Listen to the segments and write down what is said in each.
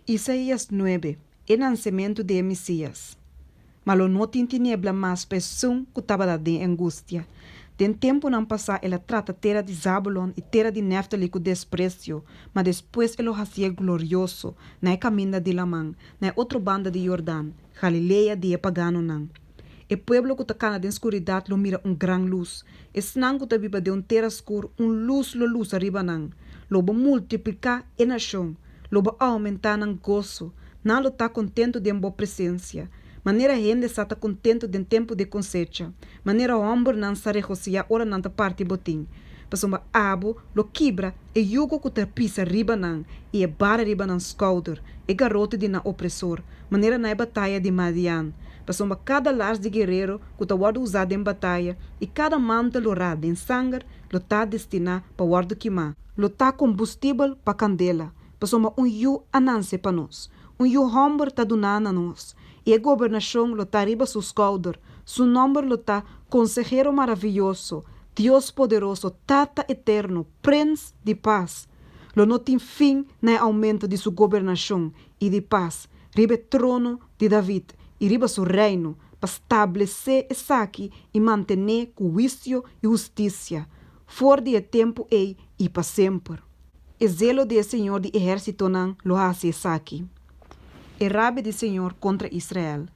Isaías nuebe, E nansementu di e Mesias. Ma lo no tin tiniebla mas pa esun ku tabata den angustia. Den tempunan pasá el a trata tera di Zabulon i tera di Nèftali ku despresio, ma despues e lo hasié glorioso na e kaminda di laman, na e otro banda di Yordan, Galilea di e paganonan. E pueblo ku ta kana den skuridat lo mira un gran lus. Esnan ku ta biba den un tera skur, un lus lo lusa riba nan. Lo bo multipliká e nashon, lo bo oumentá nan goso. Nan lo ta kontentu den bo presensia, manera hende sa ta kontentu den tempu di kosecha, manera hòmbernan sa regosihá ora nan ta parti botin. Pasobra abo lo kibra e yugo ku ta pisa riba nan i e bara riba nan skouder, e garoti di nan opresor, manera na e bataya di Madian. Pasobra kada lars di guerero ku ta wòrdu usá den bataya i kada mantel lorá den sanger lo ta destiná pa wòrdu kimá, lo ta kombustibel pa kandela, pasobra un yu a nanse pa nos, un yu hòmber ta duná na nos, i e gobernashon lo ta riba su skouder, su nòmber lo ta Konsehero Maravioso, Dios Poderoso, Tata Eterno, Prens di Pas. Lo no tin fin na e aumento di su gobernashon i di pas riba e trono di David i riba su reino, pa stablesé esaki i mantené ku huisio i hustisia, for di e tempu ei i pa semper. E zelo di e Señor di ehérsitonan lo hasi esaki. E rabia di Señor kontra Israel.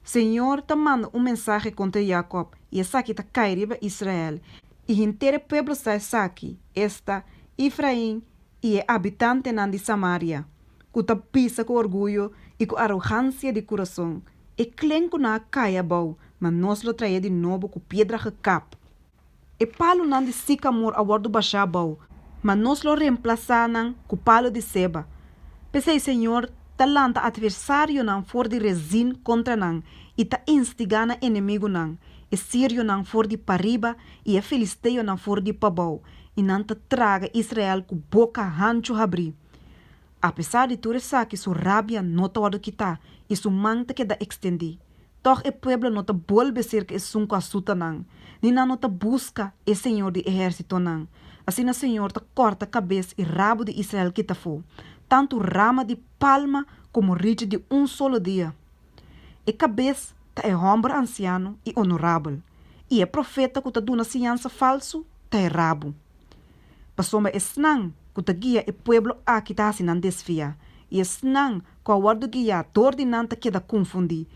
Señor ta manda un mensahe kontra Jakòb i esaki ta kai riba Israel, i henter e pueblo sa esaki, esta, Efrain i e abitantenan di Samaria, ku ta bisa ku orguyo i ku arogansia di kurason, E klen ku nan a kai abou, ma nos lo traé di nobo ku piedra gekap. E palunan di sikamor a wòrdu bashá abou, ma nos lo remplasá nan ku palu di seba. P'esei Señor ta lanta atversarionan for di Rezin kontra nan i ta instigá nan enemigunan, e sirionan for di pariba i e filisteonan for di pabou, i nan ta traga Israel ku boka hanchu habrí. Apesar di tur esaki su rabia no ta wòrdu kitá i su man ta keda ekstendí. Tòg e pueblo no ta bolbe serka esun ku a suta nan, ni nan no ta buska e señor di ehérsitonan. Asina señor ta kòrta kabes i rabu di Israel kita afó, tantu rama di palma komo richi di un solo dia. E kabes ta e hòmber ansiano i onorabel, i e profeta ku ta duna siñansa falsu ta e rabu. Pasobra esnan ku ta guia e pueblo aki ta hasi nan desviá, i esnan ku a wòrdu guiá dor di nan ta keda konfundí.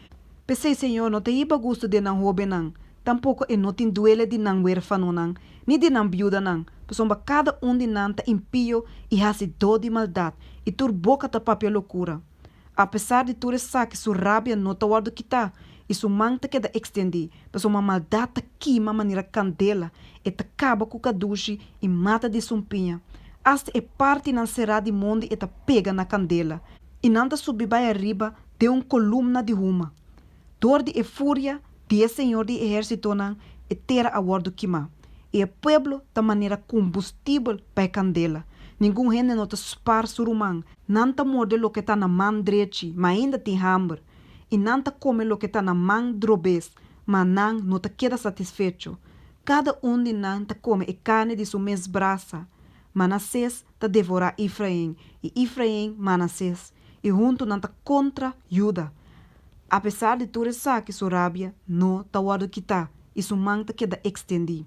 P'esei Señor no ta hiba gustu den nan hóbennan, tampoko e no tin duele di nan wérfanonan ni di nan biudanan, pasobra kada un di nan ta impio i hasidó di maldat, i tur boka ta papia lokura. Apesar di tur esaki su rabia no ta wòrdu kitá i su man ta keda ekstendí, pasobra maldat ta kima manera kandela, e ta kaba ku kadushi i mata di sumpiña. Asta e partinan será di mondi e ta pega na kandela, i nan ta subi bai ariba den un kolumna di huma. Dor di e furia di e Señor di ehérsitonan e tera a wòrdu kimá, i e pueblo ta manera kombustibel pa e kandela. Ningun hende no ta spar su ruman, nan ta morde loke ta na man drechi, ma ainda tin hamber, i nan ta kome loke ta na man drobes, ma nan no ta keda satisfecho. Kada un di nan ta kome e karni di su mes brasa. Manasés ta devorá Efrain, i Efrain Manasés, i huntu nan ta kontra Juda. Apesar di tur esaki su rabia no ta wòrdu kitá i su man ta keda ekstendí.